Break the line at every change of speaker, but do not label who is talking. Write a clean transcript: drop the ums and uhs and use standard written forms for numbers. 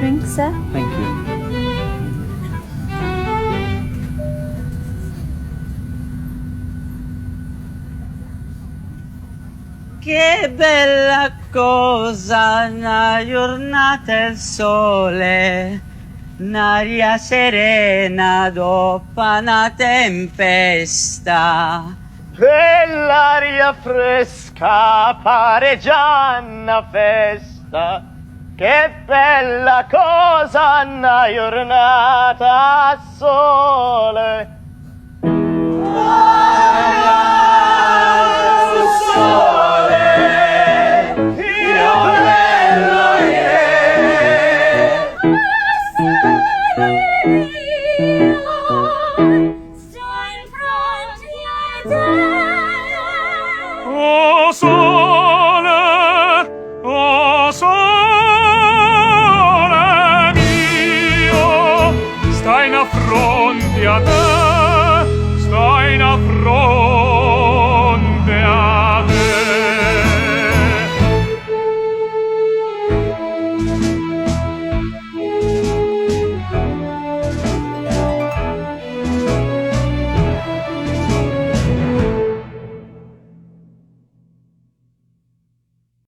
drink, sir?
Thank you.
Che bella cosa 'na jurnata 'e sole, n'aria serena doppo 'na tempesta.
Bell'aria fresca pare già 'na festa. Che bella cosa 'na jurnata 'e sole.
O sole, o sole mio, stai in affronti a te.